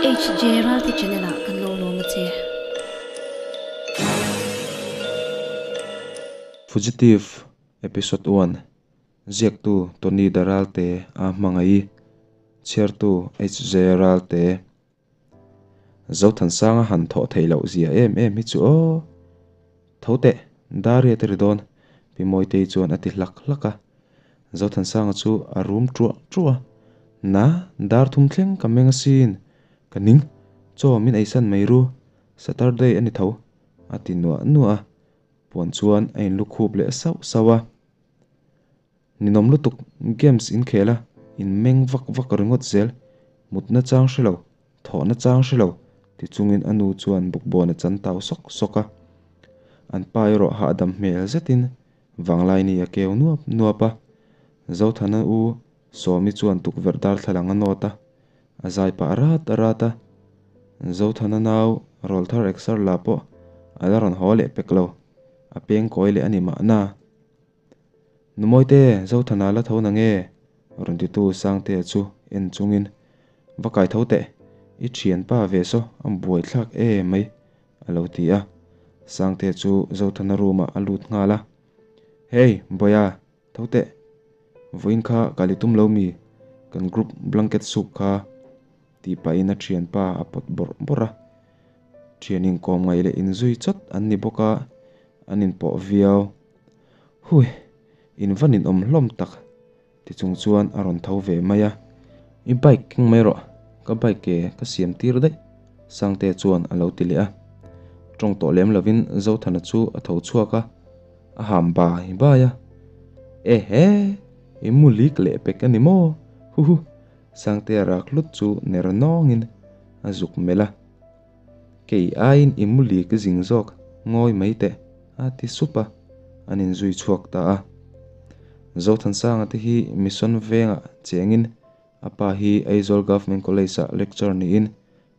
HJ Ralte channel ah kan lo lawm a che. Fugitive Episode 1 Ziaktu Tony Da Ralte a hmangaih Chhiartu HJ Ralte Zothansanga han thawh theih loh zia em em hi chu aw. Tho teh, Daria te ri dawn, Pi Mawitei chuan a ti hlak hlak a. Zothansanga chu a rum ṭuah ṭuah a, Na, dar thum thleng ka meng asin, ka ning, chaw min eisan mai ru, Saturday a ni tho, a ti nuah nuah a, puan chuan a inlukhup leh sauh sauh a. Ninawm lutuk, games in khel a, in meng vak vak ringawt zel, mutna chang hre lo, thawhna chang hre lo, ti chungin a nu chuan bawkbawn a chan tau sawk sawk a. An pa erawh hahdam hmel zetin Vanglaini a keu nuap nuap a. Zothana u Sawmi chuan tukverh darthlalang a nawt a, a zai pah rat rat a. Zothana nau rawlthar exer la pawh a la rawn haw leh pek lo, a peng kawi leh a ni mahna. Numawite, Zothana la tho na nge? Rawn titu Sangtea chu en chungin, Va kai tho teh, i thianpa ve saw a buaithlak e mai, a lo ti a. Sangtea chu Zothana room ah a lut nghal a. Hey, Bawia, tho teh. Vawiin kha kal i tum lo mi? Kan group blanket soup kha tih pahin a thianpa a pawt bawrh bawrh a. Thian inkawm ngaih leh inzui chawt an ni bawk a, an inpawh viau. Hui, in va ninawm hlawm tak, ti chung chuan a rawn tho ve mai a. I bike keng mai rawh, ka bike ke ka siam tir daih, Sangtea chuan a lo ti leh a. Tawng tawh lem lovin Zothana chu a tho chhuak a, a ham bai bai a. Ehe, i mu lik leh pek a ni maw? Huhu, Sangtea rak hlut chu ner nawngin a zuk melh a. Kei aiin i mu lik zing zawk ngawi mai teh, a ti sup a, an inzui chhuak ta a. Zothansanga te hi Mission vengah chengin a pa hi Aizawl Government College-ah lecturer niin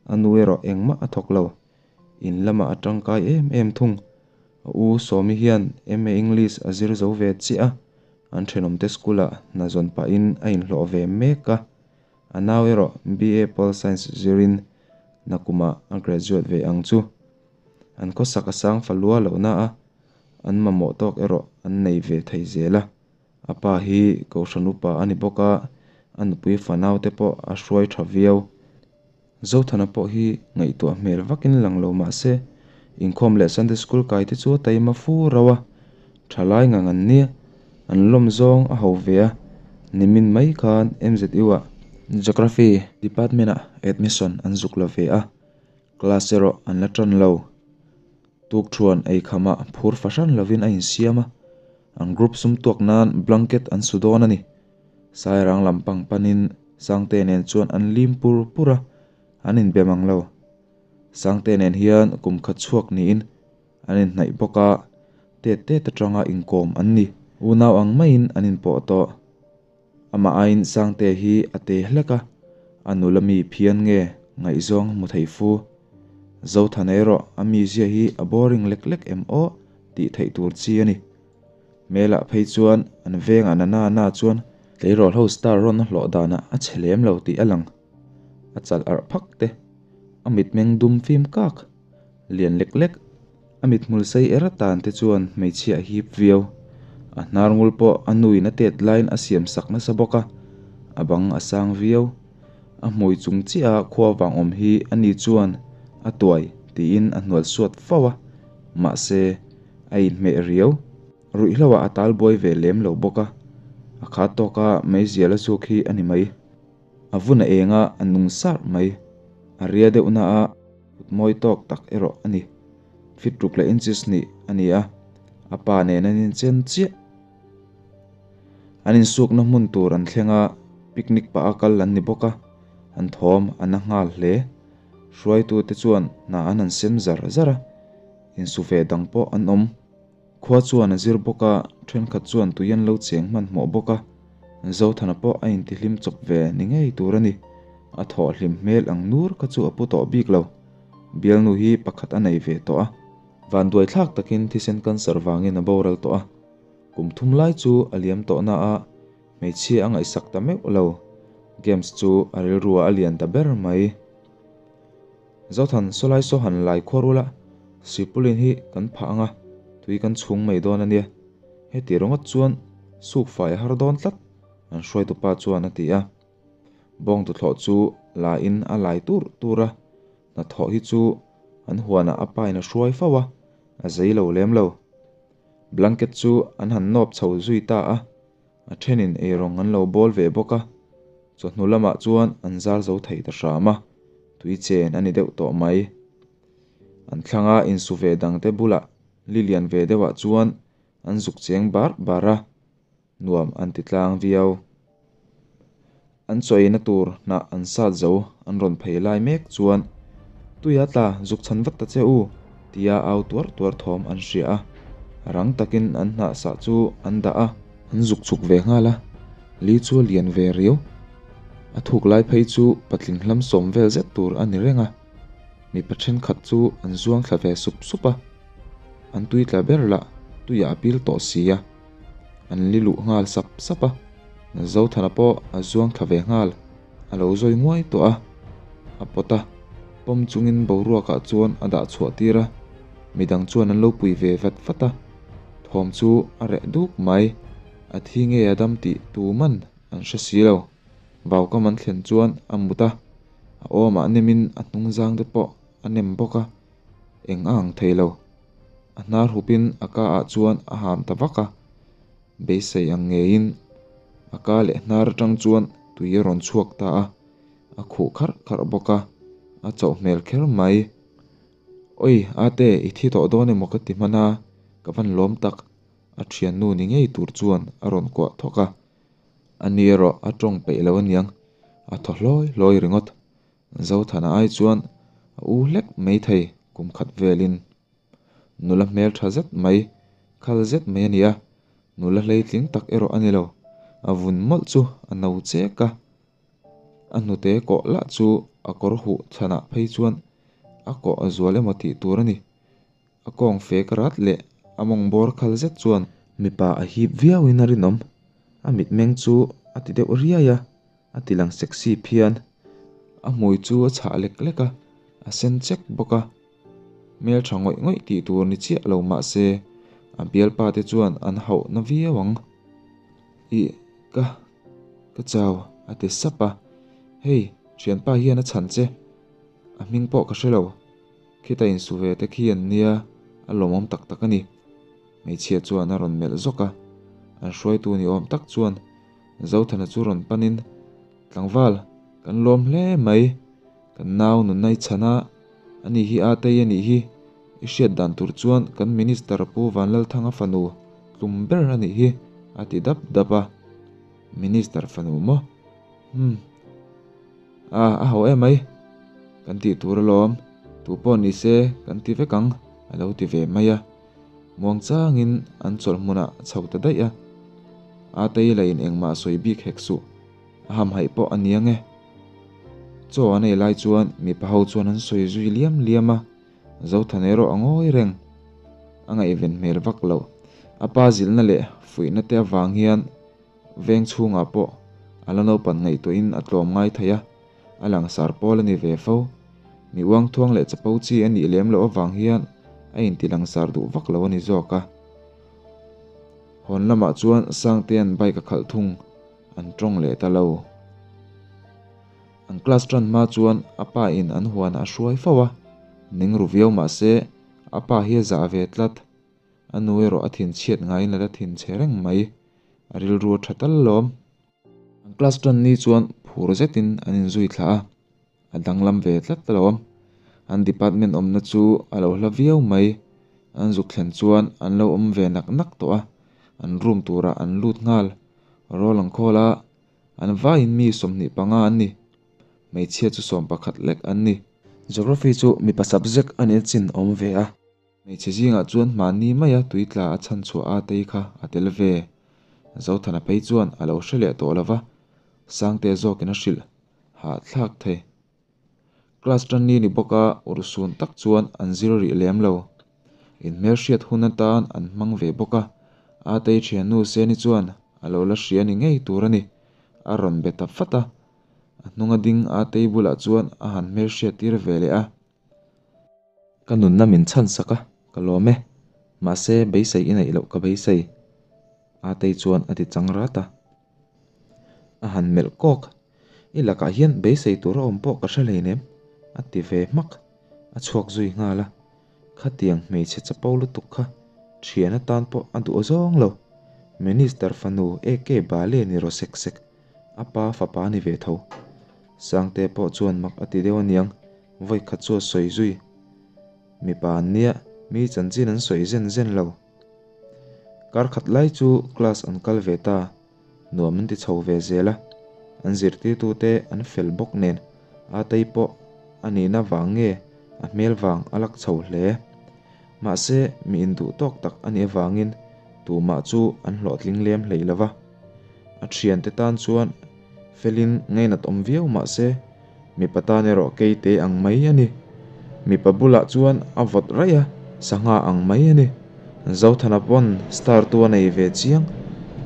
a nu erawh engmah a thawk lo. In lamah a tangkai em em thung. A u Sawmi hian MA English a zir zo ve chiah a, an thenawmte school-ah hna zawn pahin a inhlawh ve mek a. A nau erawh BA Pol Science zirin nakumah a graduate ve ang chu. An khawsak a sang fa lua lohna a, an mamawh tawk erawh an nei ve thei zel a. A pa hi Kohhran upa a ni bawk a, a nupui fanaute pawh a hruai tha viau. Zothana pawh hi ngaihtuah hmel vakin lang lo mah se, inkhawm leh Sunday School kai te chu a taima fu rauh a, thalai ngang an nia, an lawm zawng a ho ve a, nimin mai khan MZU-ah Geography Department-ah admission an zuk la ve a, class erawh an la tan lo. Tukthuan eikhamah phur fahran lovin a insiam a, an group sum tuak nan blanket an su dawn a ni. Sairang lam pang panin Sangte nen chuan an lim pur pur a, an inbe mang lo. Sangte nen hian kum khat chhuak niin an inhnaih bawk a, tet tet atanga inkawm an ni. Unau ang maiin an inpawh tawh. Amah aiin Sangte hi a te hlek a, a nula mi phian nge ngaihzawng hmu thei fu. Zothana erawh a mizia hi a boring lek lek em aw tih theih tur chi a ni. Hmelah phei chuan an vengah na na na chuan tleirawl ho star rawn a hlawh danah a chhe lem lo tih a lang. A chal arh phak te, a mitmeng dum fim kak, lian lek lek, a mithmul sei er atan te chuan hmeichhia a hip viau. A hnar ngul pawh a nuin a tet laiin a siam sak nasa bawk a, a bang a sang viau. A hmui chung chiah a khua vang awm hi a ni chuan a tuai tiin a hnual suat fo a, mahse a inhmeh riau. Ruihhlo ah a tal buai ve lem lo bawk a, a khat tawk a meizial a zuk hi a ni mai. A vun a eng a, a nung sarh mai. A ria deuh na a, kut mawi tawk tak erawh a ni. Fit ruk leh inches hnih a ni a, a pa nen an inchen chiah. An insukna hmun tur an thleng a, picnic pah a kal an ni bawk a, an thawm a na nghal hle. Hruaitute chuan hna an han sem zar zar a, insu ve dang pawh an awm. Khua chuan a zir bawk a, thenkhat chuan tui an lo cheng hmanhmawh bawk a, Zothana pawh a intihlim chawp ve ni ngei tur a ni. A thawhhlim hmel ang nur kha chu a pu tawh bik lo. Bialnu hi pakhat a nei ve tawh a. Vanduaithlak takin thisen cancer vangin a boral tawh a. Kum thum lai chu a liam tawh na a, hmeichhia a ngaihsak ta meuh lo. Games chu a rilruah a lian ta ber mai. Zothan, sawlai saw han lai khuar ula, Sipulin hi kan phah anga, tui kan chhung mai dawn a nia. Heti ringawt chuan suk fai a har dawn tlat, an hruaitupa chuan a ti a. Bawngtuthlawh chu la in a lai tur tur a, hnathawh hi chu an huanah a pa in a hruai fo a, a zei lo lem lo. Blanket chu an han nawp chho zui ta a, a thenin eirawng an lo bawl ve bawk a, chawhnu lamah chuan an zar zo thei ta hram a, tui chen a ni deuh tawh mai. An thlanga insu ve dangte bulah li lian ve deuhah chuan an zuk cheng bar bar a, nuam an ti tlang viau. An chawiina tur hnah an sat zo an rawn phei lai mek chuan, Tuia tla zuk chhan vat ta che u, tia au tuar tuar thawm an hria a. Rang takin an hnah sah chu an dah a. An zuk chhuk ve nghal a, li chu a lian ve riau. A thuk lai phei chu patling hlam sawm vel zet tur a ni reng a. Mipa thenkhat chu an zuang thla ve sup sup a. An tui tla ber lah tuiah a pil tawh si a. An li luh nghal sap sap a, Zothana pawh a zuang thla ve nghal, a lo zawi nguai tawh a, a pawt a, pawm chungin boruakah chuan a dah chhuah tir a, midang chuan an lo pui ve vat vat a, thawm chu a reh duk mai, a thi nge a dam tih tu man an hre si lo, vaukam an thlen chuan a mut a, a awmah nemin a hnungzang te pawh a nem bawk a, eng a ang thei lo. A hnar hupin a ka ah chuan a ham ta vak a, beisei ang ngeiin a ka leh hnar atang chuan tui a rawn chhuak ta a, a khuh kharh kharh bawk a, a chauh hmel kher mai. Oi, Ate, i thi tawh dawn emaw ka ti hman a, ka van lawm tak, a thiannu ni ngei tur chuan a rawn kuah thawk a. Ani erawh a tawng peih lo aniang, a thaw hlawi hlawi ringawt. Zothana ai chuan a u hlek mai thei kum khat velin. Nula hmel tha zet mai, khal zet mai a ni a, nula hleitling tak erawh a ni lo. A vun mawlh chu a no chek a, a hnute kawh lah chu a kawr huh chhanah phei chuan a kawh a zual emaw tih tur a ni. A kawng fek rat leh a mawng bawr khal zet chuan mipa a hip viauin a rinawm. A mitmeng chu a ti deuh riai a. A ti lang sexy phian. A hmui chu a chhah lek lek a, a sen chek bawk a. Hmeltha ngawih ngawih tih tur ni chiah lo mah se, a bialpa te chuan an hauh na viau ang. Ih, ka, ka chau, a ti sap a. Hei, thianpa hian a chhan che. A hming pawh ka hre lo. Khita insu ve te khi an nia, a lawmawm tak tak a ni. Hmeichhia chuan a rawn melh zawk a, an hruaitu ni awm tak chuan Zothana chu rawn panin, Tlangval, kan lawm hle mai, kan nau nunna i chhan a, ani hi a tei a nih hi, i hriat dan tur chuan kan Minister Pu Vanlalthanga fanu tlum ber a nih hi, a ti dap dap a. Minister fanu maw? Umm. A, a ho em mai, kan tih tur alawm, tu pawh ni se kan ti vek ang, a lo ti ve mai a. Muang changin an chawlh hmunah chho ta daih a. Atei la in engmah sawi bik hek suh, a hamhaih pawh a nia nge. Chaw an ei lai chuan mipa ho chuan an sawi zui liam liam a, Zothan erawh a ngawi reng. A ngaihven hmel vak lo. A pa zilhna leh fuihna te avang hian veng chhungah pawh a la naupan ngaihtuahin a tlawm ngai thei a, a langsar pawl a ni ve fo. Mi uangthuang leh chapo chi a nih lem loh avang hian a inti langsar duh vak lo a ni zawk a. Hawn lamah chuan Sangtea'n bike a khalh thung, an tawng leh ta lo. An class tan hma chuan a pa in an huan a hruai fo a, ning ru viau mah se a pa hi a zah ve tlat. A nu erawh a thinchhiat ngaiin a la thinchhe reng mai, a rilru a tha tal lawm. An class tan ni chuan phur zetin an inzui thla a. A danglam ve tlat alawm. An department awmna chu a lo hla viau mai. An zuk thlen chuan an lo awm ve nak nak tawh a, an room turah an lut nghal. Roll ang khawl a, an vaiin mi 25 an ni. Hmeichhia chu 11 lek an ni. Geography chu mipa subject a nih chin a awm ve a. Hmeichhe zingah chuan hmanni maia tui tla a chhan chhuah a tei kha a tel ve. Zothana phei chuan a lo hre leh tawh lo va, Sangte zawkin a hrilh hahthlak thei. Class tan ni ni bawka urhsun tak chuan an zir rih lem lo. Inhmelhriat hun atan an hmang ve bawk a, a tei thiannu Seni chuan a lo la hria ni ngei tur a ni. A rawn be ta fat a, a hnunga ding a tei bulah chuan a han hmelhriat tir ve leh a. Ka nunna min chhan sak a, ka lawm e. Mahse, beisei i neih loh ka beisei. Atei chuan a ti chang rat a. A han melh kawk. I lakah hian beisei tur a awm pawh ka hre hleinem, a ti ve hmak. A chhuak zui nghal a. Khatiang hmeichhe chapo lutuk kha thian atan pawh a duh zawng lo. Minister fanu AK Bale ni rawh sek sek, a pa fapa ni ve tho. Sangte pawh chuan mak a ti deuh aniang, vawi khat chu a sawi zui. Mipa an nia, mi chanchin an sawi zen zen lo. Kar khat lai chu class an kal ve ta, nuam an ti chho ve zel a. An zirtirtute an fel bawk nen Atei pawh a nihna vang nge a hmel vang a lak chho hle. Mahse mi induh tawk tak a nih avangin tumah chu an hlawhtling lem hlei lo va. A thiante tan chuan felin ngainat awm viau mahse mipa tan erawh keite ang mai a ni. Mipa bulah chuan a vawt raih a, sangha ang mai a ni. Zothana pawn star tu a nei ve chiang.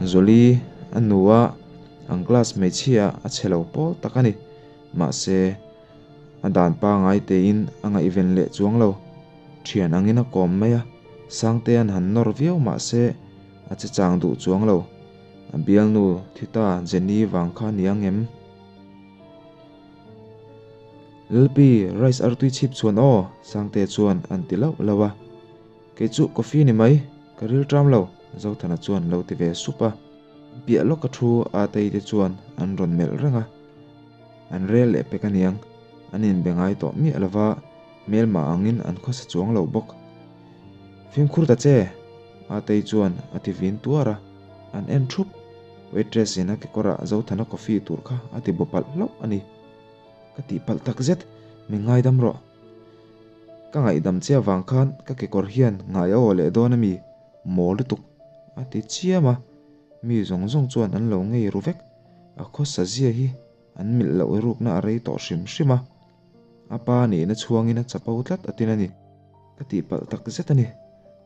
Julie a nu a ang class hmeichhia a chhe lo pawl tak a ni. Mahse, a dan pangai tein a ngaihven leh chuang lo. Thian angin a kawm mai a, Sangtea'n han nawr viau mahse a che chang duh chuang lo. A bialnu thi ta Jenny vang kha ni ang em? Lalpi, rice artui chhip chhuan aw, Sangtea chuan an ti lauh lauh a. Kei chu coffee ni mai, ka ril ṭam lo, Zothana chuan lo ti ve sup a. Piah lawka thu Atei te chuan an rawn melh reng a. An rel leh pek aniang, an inbe ngai tawh miah lova, hmelmah angin an khawsa chuang lo bawk. Fimkhur ta che! Atei chuan a ti vin tuar a, an en thup. Waitress in a kekawrah Zothana coffee tur kha a ti baw palh hlauh a ni. Ka tih palh tak zet, min ngaidam rawh. Ka ngaihdam che avang khan ka kekawr hian ngai a aw leh dawn a mi? Maw lutuk! A ti chiam a, mi zawng zawng chuan an lo ngei ru vek. A khawsa zia hi an milh loh rukna a rei tawh hrim hrim a, a pa nihna chhuangin a chapo tlat a tin a ni. Ka tihpalh tak zet a ni.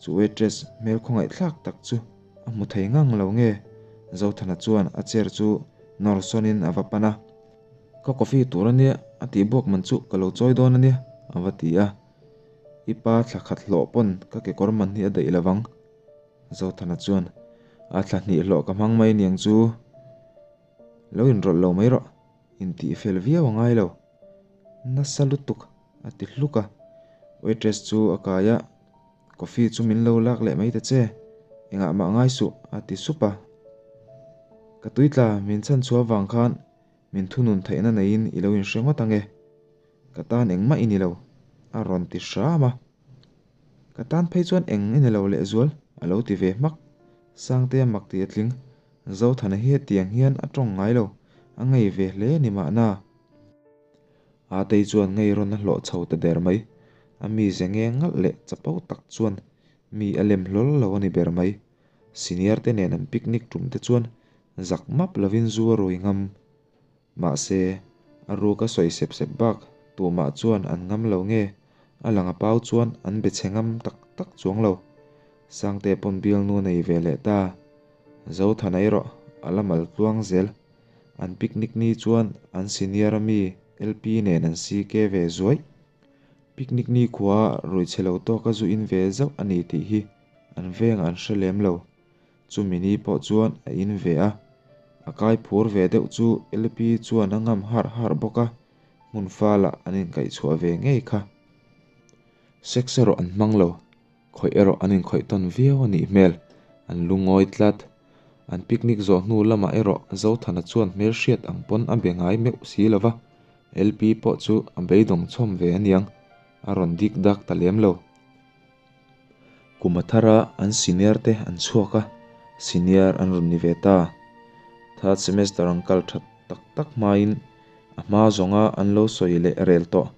Chu waitress hmel khawngaihthlak tak chu a hmu thei ngang lo nge? Zothana chuan a chair chu nawr sawnin a va pan a. Ka coffee tur a nia, a tih buak man chu ka lo chawi dawn a nia, a va ti a. I pa thla khat hlawh pawn ka kekawr man hi a daih lo vang. Zothana chuan, A thla hnih hlawh ka hmang mai niang chu. Lo inrawlh lo mai rawh, intih fel viau a ngai lo. Nasa lutuk, a ti hluk a. Waitress chu a kai a, Coffee chu min lo lak leh mai ta che, engah mah ngai suh, a ti sup a. Ka tuitla min chhan chhuah avang khan min thunun theihna neiin i lo inhre ngawt ang e. Ka tan engmah i ni lo, a rawn ti hram a. Ka tan phei chuan eng i ni lo lehzual, a lo ti ve hmak. Sangtea mak tih a tling. Zothana hi hetiang hian a tawng ngai lo, a ngei ve hle ni mahna. Atei chuan ngei rawn a hlawh chho ta der mai. A mize nge ngalh leh chapo tak chuan mi a lem hlawl lo a ni ber mai. Senior te nen an picnic tum te chuan zak map lovin zu a rui ngam. Mahse, a ruk a sawi sep sep bak tumah chuan an ngam lo nge, a lang a pau chuan an be chhe ngam tak tak chuang lo. Sangte pawn bialnu a nei ve leh ta. Zothana erawh a la mal tluang zel. An picnic ni chuan an senior a mi LP nen an CK ve zuaih. Picnic ni khua ruih chhe lo tawka zu in ve zauh a ni tih hi an vengah an hre lem lo. Chumi ni pawh chuan a in ve a, a kai phur ve deuh chu LP chuan a ngam harh harh bawk a, hmun falah an inkaihchhuah ve ngei kha. Sex erawh an hmang lo, khawih erawh an inkhawih tawn viau a nih hmel, an lungawi tlat. An picnic zawh hnu lamah erawh Zothana chuan hmelhriat ang pawn a be ngai meuh si lo va, LP pawh chu a beidawng chhawm ve aniang, a rawn dik dak ta lem lo. Kum a thar a, an senior te an chhuak a, senior an rawn ni ve ta. Third semester an kal that tak tak hmain a hma zawnga an lo sawi leh rel tawh.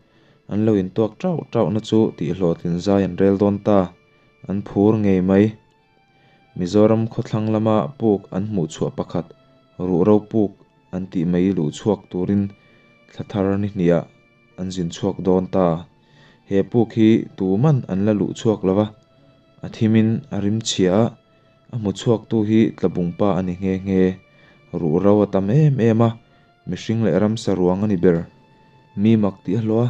An lo intuak tauh tauhna chu tihhlawhtlin zai an rel dawn ta. An phur ngei mai. Mizoram khawthlang lama puk an hmuh chhuah pakhat, ruhro puk an tih mai luh chhuak turin thla thar ni hniah an zin chhuak dawn ta. He puk hi tuman an la luh chhuak lo va, a thimin a rim chhia a, a hmu chhuaktu hi tlabungpa a ni nghe nghe. Ruhro a tam em em a, mihring leh ramsa ruang a ni ber. Mi mak tih a hlawh a.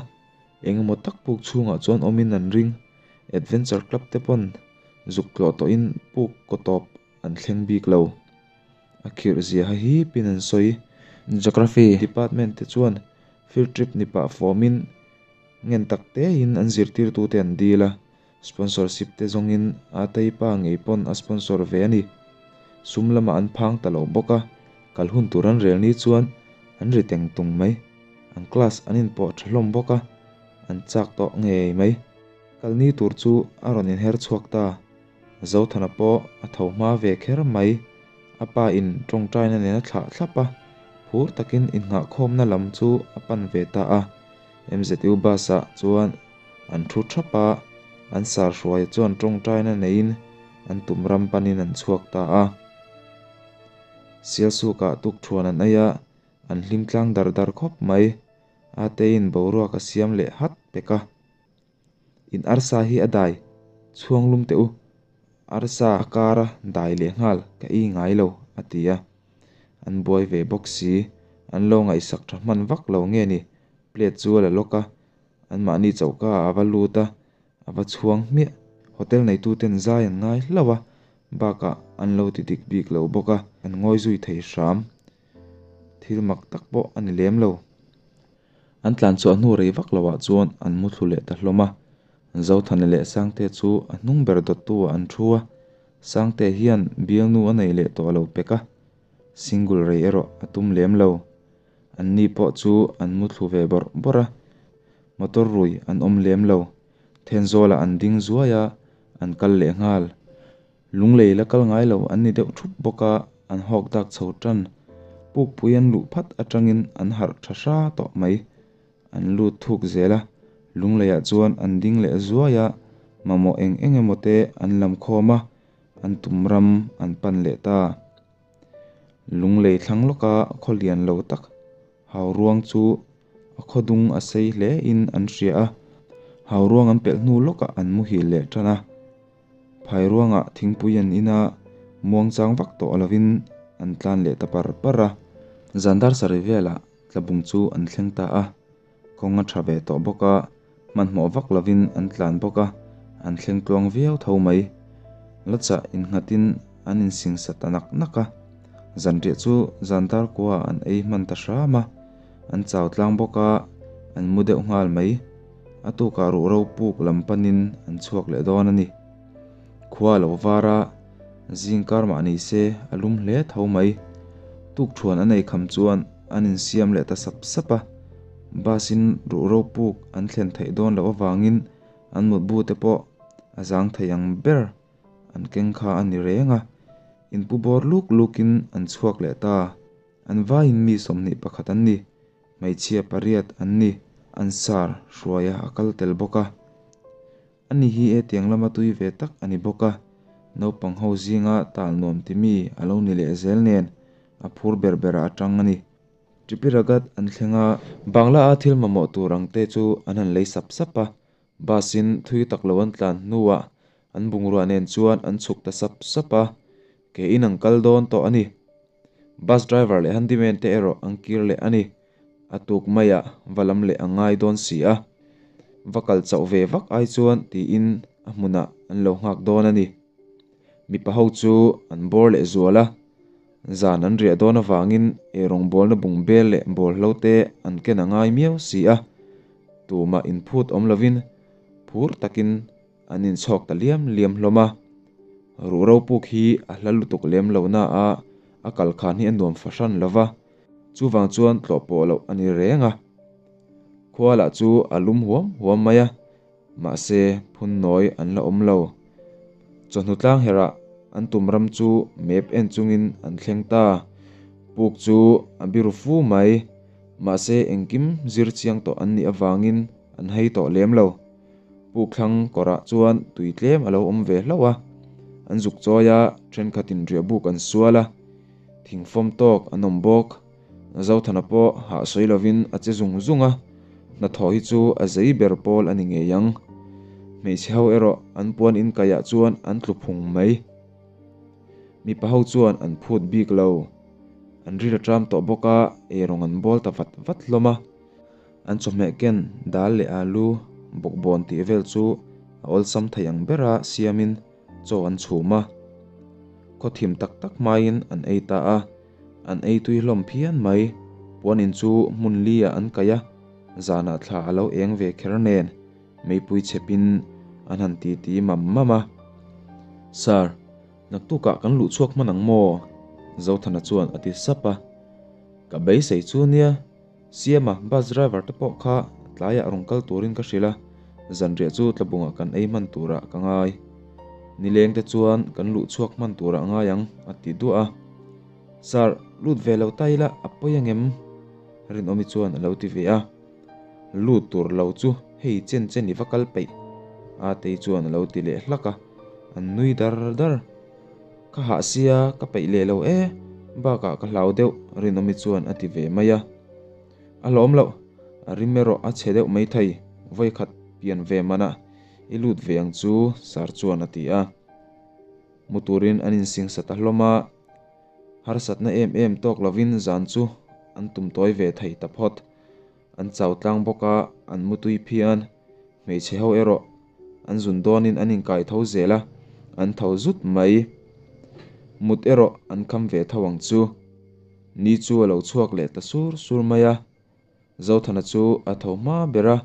Eng emaw tak puk chhungah chuan awmin an ring. Adventure Club te pawn zuk tlawh tawhin puk kaw tawp an thleng bik lo. A khirh zia ha hipin an sawi. Geography department te chuan field trip ni pah fawmin ngen tak tein an zirtirtute an dil a, sponsorship te zawngin Atei pa ngei pawn a sponsor ve a ni. Sum lamah an phang ta lo bawk a, kal hun tur an rel ni chuan an ri teng tung mai. An class an inpawh tha hlawm bawk a, an chak tawh ngei mai. Kal ni tur chu a rawn inher chhuak ta. Zothana pawh a tho hma ve kher mai. A pa in tawngtaina nen a thlah thlap a, phur takin innghahkhawmna lam chu a pan ve ta a. MZU bus ah chuan an thu thap a, an sar hruaia chuan tawngtaina neiin an tum ram panin an chhuak ta a. Sialsukah tukthuan an ei a, an hlim tlang dar dar khawp mai. Ateiin boruak a siam leh hat pek a. In arsa hi a dai chhuang lum teh u, arsa a kara dai leh nghal ka ei ngai lo, a ti a. An buai ve bawk si, an lo ngaihsak tha hman vak lo nge ni, plate chu a la lawk a, anmahni choka ah a va lut a, a va chhuang hmiah. Hotel neituten zai an ngai hlauh a, bakah an lo ti dik bik lo bawk a, an ngawi zui thei hram. Thil mak tak pawh a ni lem lo. An tlan chhuah hnu rei vak loah chuan an mu thlu leh ta hlawm a. Zothana leh Sangte chu a hnung ber dawttu ah an thu a. Sangte hian bialnu a nei leh tawh lo pek a, single rei erawh a tum lem lo. Anni pawh chu an mu thlu ve bawrh bawrh a. Motor rui an awm lem lo. Thenzawlah an ding zuai a, an kal leh nghal. Lunglei la kal ngai lo an ni deuh thup bawk a, an hawk dak chho tan. Pukpui an luh phat atangin an harh tha hra tawh mai. An lut thuk zel a, Lungleiah chuan an ding leh zuai a, mamawh eng eng emaw te an lam khawm a, an tum ram an pan leh ta. Lunglei thlang lawka khaw lian lo tak Hauruang chu a khaw dung a sei hle in an hria a, Hauruang an pelh hnu lawkah an muhil leh tan a. Phairuangah thingpui an in a, muangchang vak tawh lovin an tlan leh ta par par a. Zan dar sarih velah tlabung chu an thleng ta a, kawng a tha ve tawh bawk a, hmanhmawh vak lovin an tlan bawk a, an thleng tluang viau tho mai. Lawchah innghatin an insingsa ta nak nak a, zanriah chu zan dar kuaah an ei hman ta hram a, an chau tlang bawk a, an mu deuh nghal mai. A tukah ruhro puk lam panin an chhuak leh dawn a ni. Khua a lo var a, zing kar mah ni se a lum hle tho mai. Tukthuan a nei kham chuan an insiam leh ta sap sap a, bus in ruhro puk an thlen theih dawn loh avangin an mutbu te pawh a zang thei ang ber an keng kha a ni reng a. Inpu bawr luk lukin an chhuak leh ta. An vaiin mi 21 an ni. Hmeichhia pariat an ni. An sar hruaia a kal tel bawk a. Ani hi hetiang lama tui ve tak a ni bawk a, naupang ho zinga tal nuam ti mi a lo ni leh zel nen a phur ber berah a tang a ni. Tripuragat an thleng a. Bangla a thil mamawh tur ang te chu an han lei sap sap a, bus in thui tak lo an tlan hnuah an bungrua nen chuan an chhuk ta sap sap a, ke in an kal dawn tawh a ni. Bus driver leh handyman te erawh an kir leh a ni. A tuk maiah va lam leh a ngai dawn si a, va kal chauh ve vak ai chuan tiin a hmunah an lo nghak dawn a ni. Mipa ho chu an bawr leh zual a, zan an riah dawn avangin eirawngbawlna bung bel leh bawlhlo te an ken a ngai miau si a, tumah inphut awm lovin phur takin An inchhawk ta liam liam hlawm a, ruhro puk hi a hla lutuk lem lo na a, a kal khan hi a nuam fahran lo va, chuvang chuan tlawh pawh loh a ni reng a. Khua lah chu a lum huam huam mai a, mahse phun nawi an la awm lo. Chawhnu tlang herah an tum ram chu map en chungin an thleng ta, puk chu a biru fu mai, mahse engkim zir chiang tawh an nih avangin an hei tawh lem lo. Pukthlang kawrah chuan tui tlem a lo awm ve hlauh a, an zuk chawi a, thenkhatin riah buk an sual a, thingfawm tawk an awm bawk. Zothana pawh hah sawi lovin a che zung zung a, hnathawh hi chu a zei ber pawl a ni ngei ang. Hmeichhe ho erawh an puan in kaihah chuan an tlu phung mai. Mipa ho chuan an phut bik lo. An ril a tram tawh bawk a, eirawng an bawl ta vat vat hlawm a. An chawhmeh ken dal leh alu bawkbawn tih vel chu a awlsam thei ang bera siamin chaw an chhum a. Khaw thim tak tak hmain an ei ta a, an ei tui hlawm phian mai. Puan in chu hmun li ah an kaih a, zanah thla a lo eng ve kher nen meipui chhepin an han titi mam mam a. Sir, naktukah kan luh chhuak hman ang maw? Zothana chuan a ti sap a. Ka beisei chu nia. Siama bus driver te pawh kha tlaiah rawn kal turin ka hrilh a, zanriah chu tlabungah kan ei hman turah ka ngai. Nileng te chuan kan luh chhuak hman turah ngai ang, a ti duah a. Sir, lut ve lo ta ila a pawi angem? Rinawmi chuan a lo ti ve a. Lut tur lo chu hei chen chen i va kal peih, Atei chuan a lo ti leh hlak a, an nui dar dar. Ka hah sia, ka peih leh lo e, bakah ka hlau deuh, Rinawmi chuan a ti ve mai a. A hlawm loh, a rim erawh a chhe deuh maithei, vawikhat pian ve manah i lut ve ang chu, Sir chuan a ti a. Mu turin an insingsa ta hlawm a, harsatna em em tawk lovin zan chu an tum tawi ve thei ta phawt. An chau tlang bawk a, an mutui phian. Hmeichhe ho erawh an zun dawnin an inkai tho zel a, an tho zut mai. Mut erawh an kham ve tho ang chu. Ni chu a lo chhuak leh ta sur sur mai a. Zothana chu a tho hma ber a,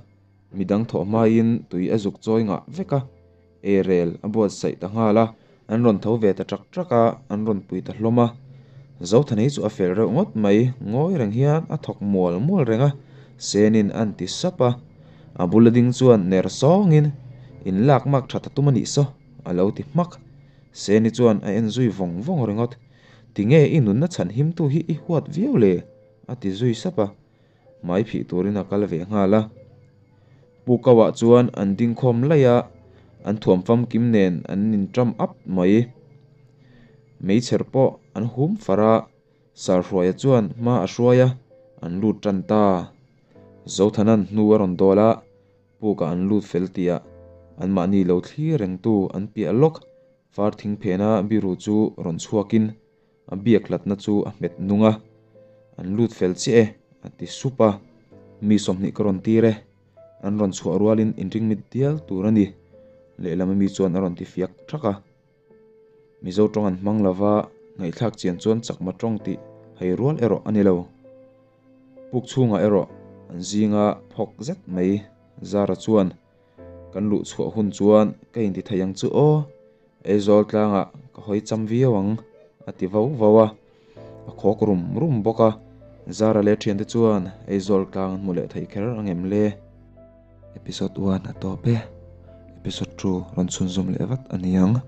midang thawh hmain tui a zuk chawi ngah vek a, eirel a buatsaih ta nghal a. An rawn tho ve ta ṭak ṭak a, an rawn pui ta hlawm a. Zothanei chu a fel reuh ngawt mai, ngawi reng hian a thawk mual mual reng a, Senin an ti sap a. A bula ding chuan ner sawngin, In lak mak ṭha ta tum a nih saw, a lo ti hmak. Seni chuan a en zui vawng vawng ringawt. Tinge i nunna chhan himtu hi i huat viau le? a ti zui sap a. Hmai phih turin a kal ve nghal a. Pu Kauah chuan an ding khawm laih a, an thuam famkim nen an inṭam ap mai. Meichher pawh an hum far a, Sarhruaia chuan hma a hruai a, an lut ṭan ta. Zothanan hnu a rawn dawl a, pukah an lut fel tihah anmahni lo thlir rengtu an piah lawk. Far thing phena biru chu rawn chhuakin A biak hlatna chu a hmet nung a, An lut fel chiah e, a ti sup a. Mi 20 ka rawn tir e, an rawn chhuah rualin inring mit dial tur a ni, lehlam ami chuan a rawn ti fiak thak a. Mizo tawng an hmang lova, ngaihthlak chian chuan chakma tawng tih hai rual erawh a ni lo. Puk chhungah erawh an zinga phawk zet mai Zara chuan Kan luh chhuah hun chuan ka inti thei ang chu aw, Aizawl tlangah ka hawi cham viau ang, a ti vau vau a. A khawk rum rum bawk a, Zara leh thiante chuan Aizawl tlang an hmu leh thei kher ang em le? Episode one a tawp e, Episode two rawn chhunzawm leh vat a ni ang.